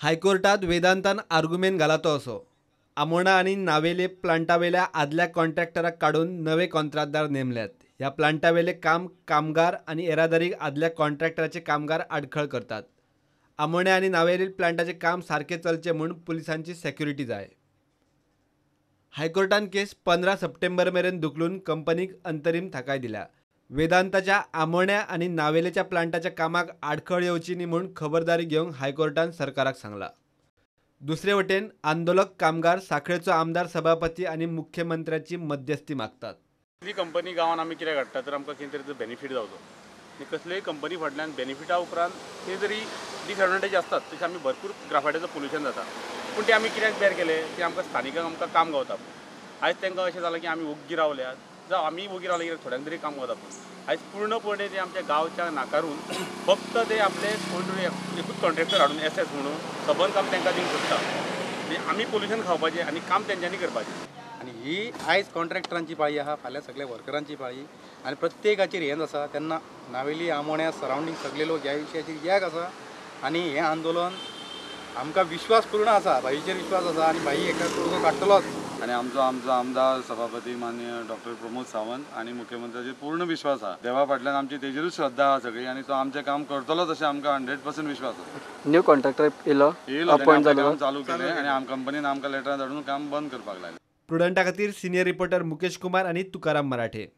हायकोर्टात वेदांतान आर्गुमेंत घाला तो असो, आमोणा आनी नावेले प्लांटावेल्या आदल्या कॉन्ट्रॅक्टराक काडून नवे कॉन्त्रातदार नेमल्यात. ह्या प्लांटावेले काम कामगार आनी येरादारीक आदल्या कॉन्ट्रॅक्टराचे कामगार आडखळ करतात. आमोण्या आनी नावेले प्लांटाचें काम सारकें चलचें म्हूण पुलिसांची सेक्युरिटी जाय. हायकोर्टान केस 15 सप्टेंबर मेरेन धुकलून कंपनीक अंतरीम थाकाय दिल्या. वेदांताच्या आमोण्या आनी नावेलेच्या प्लांटाच्या कामाक आडखळ येवची न्ही म्हूण खबरदारी घेवंक हायकोर्टान सरकाराक सांगला. दुसरे वटेन आंदोलक कामगार साखळेचो आमदार, सभापती आनी मुख्यमंत्र्याची मध्यस्थी मागतात. कसली कंपनी गांवान आमी कित्याक हाडटा तर आमकां कितें तरी बेनिफीट जावचो आनी कसलेय कंपनी फाटल्यान बेनिफिटा उपरांत कितें तरी डिसएडवांटेज आसतात. तशें आमी भरपूर ग्राफायटाचो पोल्युशन जाता, पूण ते आमी कित्याक बेर केले की आमकां स्थानिकांक आमकां काम गावता. आयज तांकां अशें जालां की आमी ओग्गी रावल्यात, जावं आमी ओगी रावले कित्याक थोड्यांक तरी काम गावता. पूण आयज पूर्णपणे ते आमच्या गांवच्या नाकारून फक्त ते आपले कोण तरी एकूच कॉन्ट्रॅक्टर हाडून एस एस म्हणून सबंद काम तांकां दिवंक सोदता आनी आमी पोल्युशन खावपाचें आनी काम तेंच्यांनी करपाचें. आनी ही आयज कॉन्ट्रॅक्टरांची पाळी आहा, फाल्यां सगल्या वर्करांची पाळी आनी प्रत्येकाचेर हेंच आसा. तेन्ना नावेली आमोण्या सरावंडींग सगळे लोक ह्या विशयाचेर एक आसा आनी हें आंदोलन आमकां विश्वास पूर्ण आसा, भाईचेर विश्वास आसा आनी भाई एका तोडगो काडटलोच. आनी आमचो आमचो आमदार सभापती माननीय डॉक्टर प्रमोद सावंत आनी मुख्यमंत्र्याचेर पूर्ण विश्वास आहा. देवा फाटल्यान आमची तेजेरूच श्रद्धा आहा सगळी आनी तो आमचें काम करतलोच अशें आमकां 100% विश्वास आसा. न्यू कॉन्ट्रॅक्टर येयलो, अपॉइंट जालो, काम चालू केलें आनी कंपनीन आमकां लेटरां धाडून काम बंद करपाक लायलें. प्रुडंटा खातीर सिनियर रिपोर्टर मुकेश कुमार आनी तुकाराम मराठे.